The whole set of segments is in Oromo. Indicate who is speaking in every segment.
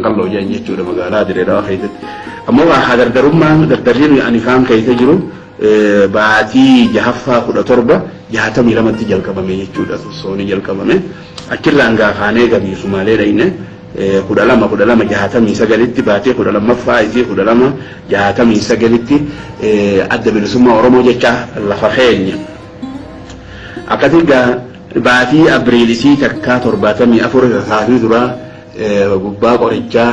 Speaker 1: Qalloo jedhan jechuudha magaalaa Dirree Dhawaa keessatti. Ammoo haa dardarummaan dardarri ani kaan keessa jiru baatii jahaffaa 17 62tti jalqabame jechuudha, sossoonii jalqabame. Achirraan gaa kaanee gabii Sumaalee dhayne 12 12 69tti, baatii 12ffaa isii 12 69tti Adda Bilisummaa Oromoo jecha lafa keenya. Akkasii gaa baatii Abriil isii takkaa 74 tasaasni duraa gubbaa qorichaa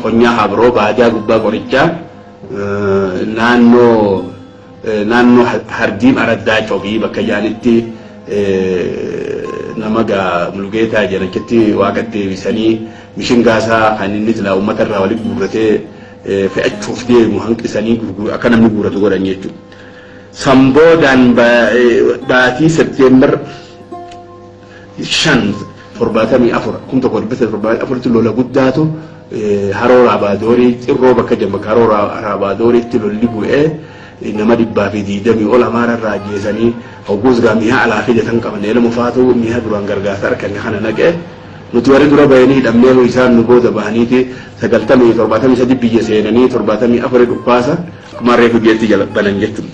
Speaker 1: konyaa Habroo baadiyaa gubbaa qorichaa naannoo Hardiim Araddaa Cobii bakka jaanitti nama gaa Mulugeetaa jedhan achitti Waaqatti deebisanii, mishingaasaa kan inni silaa uummata irraa walitti guurratee fe'achuuf deemu hanqisanii akka namni guurratu godhan jechuudha. San boodaan baatii Septeembar 5 74, 1974tti lola guddaatu Haroo Raabaadorii Cirroo bakka jedhamu, bakka Haroo Raabaadooriitti lolli bu'ee nama 120 ol Amaara irraa ajjeesanii. Hogguus gaa mi'a alaa fidatan qaban, elma faatu mi'a duraan gargaarsa arganne kana naqee, nuti warri dura bahanii hidhamnee, isaan nu booda bahaniiti 90 73 biyya seenanii 74 dhukkaasa akkuma reefu jeetti jala banan jechuudha.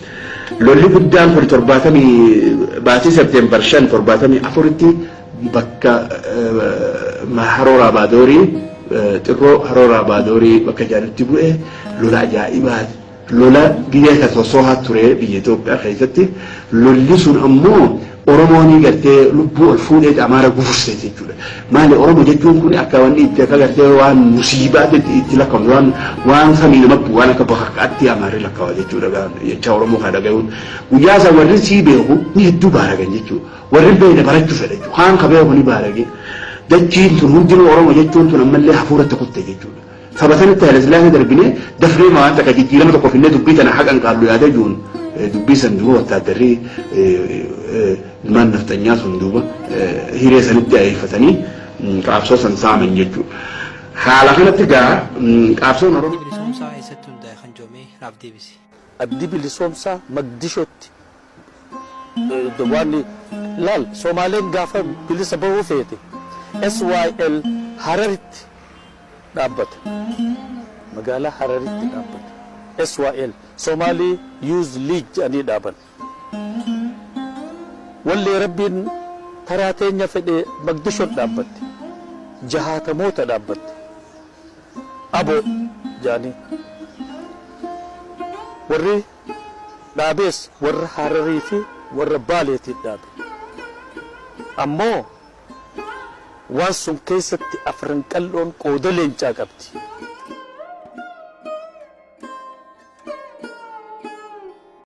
Speaker 1: Lolli guddaan kun 70 baatii Septeembar 5 74tti bakka Haroo Raabaadorii Xirroo, Haroo Raabaadorii bakka jaanitti bu'e lola ajaa'ibaati. Lola biyya isa sossoohaa ture biyya Itoophiyaa keessatti. Lolli sun ammoo Oromoon gartee lubbuu ol fuudhee Amaara gufurse jechuudha. Maali, Oromoo jechuun kun akka wanni itti akka gartee waan musiibaatti itti lakkaa'amu, waan samii nama bu'u, waan akka bakakkaatti Amaarri lakkaa'a jechuudha jecha Oromoo kana dhagayuun. Guyyaa san warri sii beeku ni hedduu baaragan jechuudha. Warri hin beekne barachuu fedha jechuudha. Kaan ka beeku ni baarage. Dachiin tun hundinuu Oromoo jechuun tun ammallee hafuuratti kutte jechuudha. Saba sanitti Haile Sillaasee darbinee dafnee waan takka jijjiirama tokko finnee dubbii tana haqan qaallu yaadee jiruun, dubbii san duuba wattaaddarri ilmaan nafxanyaa sun duuba hiree sanitti ayeeffatanii qaabsoo san saaman jechuudha. Haala kanatti gaa qaabsoon
Speaker 2: Addi
Speaker 1: Oromoo.
Speaker 2: Bilisoomsaa eessatti hundaa'e kan jedhu naaf deebisi.
Speaker 3: Addi Bilisoomsaa Magdishootti waan laal. Somaaleen gaafa bilisa bahuu feete SYL Hararitti dhaabbate. Magaalaa Hararitti dhaabbate. SYL, Somali Youth League jedhanii dhaaban. Wallee Rabbiin taraa teenya fedhe Magdishon dhaabbatte. Jahaatamoota dhaabbatte. Abo jedhanii. Warri dhaabees warra Hararii fi warra Baaleetiin dhaabe. Ammoo waan sun keessatti Afran Qal'oon qooda leencaa qabdi.